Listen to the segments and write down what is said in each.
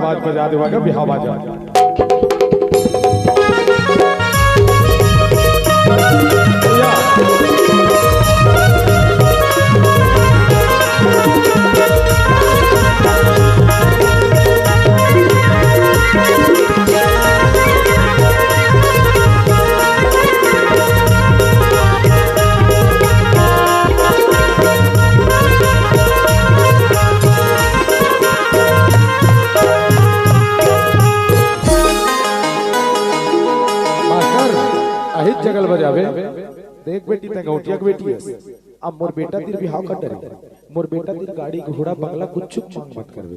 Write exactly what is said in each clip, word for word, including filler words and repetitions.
आवाज बजा देवा का बिहाव बाजा। मास्टर, अहित जगल बजावे। देख बेटी, तैं गौटिया के बेटी हस। अब मोर बेटा तीर बिहाव कर डरे। मोर बेटा तीर गाड़ी, घोड़ा, बंगला कुछ मांग मत करबे।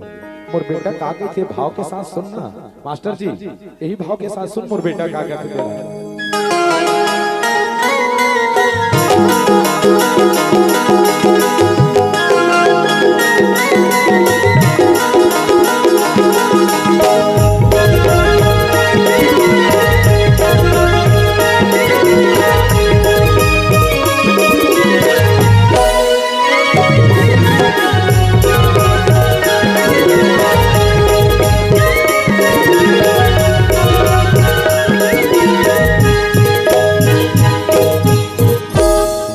मोर बेटा का कहिथे, भाव के साथ सुन ना। मास्टर जी, यही भाव के साथ सुन, मोर बेटा का कहिथे।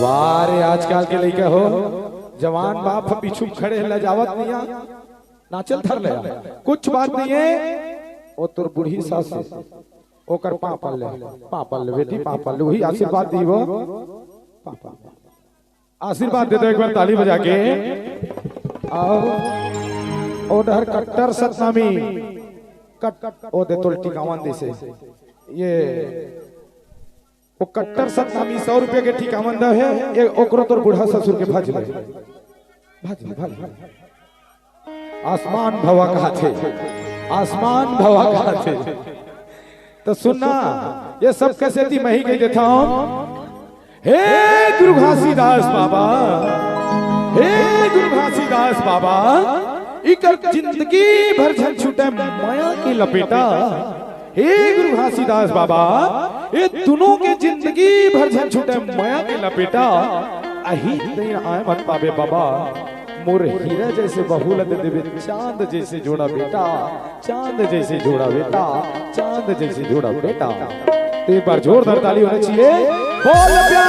वाह रे, आजकल के लइका हो, जवान बाप ह पीछू खड़े हे, लजावत नइ हे, नाचल धर ले, कुछ बात नइ हे। ओ तोर बूढ़ी सास हे, ओकर पाँव पल ले, पाँव पल ले बेटी, पाँव पल ले, वही आशीर्वाद दी वो, पाँव पल ले। आशीर्वाद दे दो, एक बार ताली बजा के। अउ ओ डहर कट्टर सतनामी, कट, ओ दे तोल टिकावन दिसे। ये वो कट्टर सतनामी सौ रुपया के टिकावन दे हे, ये ओकरो तोर बूढ़ा ससुर के भज ले। भज ले, भज ले। आसमान भवा कहाथे, आसमान भवा कहाथे। त सुन ना, ये सब कहिथे त मैं ही कहि देथंव। हे गुरु घासीदास बाबा, हे गुरु घासीदास बाबा, इकर जिंदगी भर झन छूटे मया के लपेटा। हे गुरु घासीदास बाबा, ये दुनों के जिंदगी भर झन छूटे मया के लपेटा। अही दिन आय मत पाबे बाबा, मोर हीरा जइसे बहू ल दे देबे, चांद जइसे जोड़ा बेटा, चांद जइसे जोड़ा बेटा, चांद जइसे जोड़ा बेटा। त एक बार जोरदार ताली होना चाहिए। बोल प्यार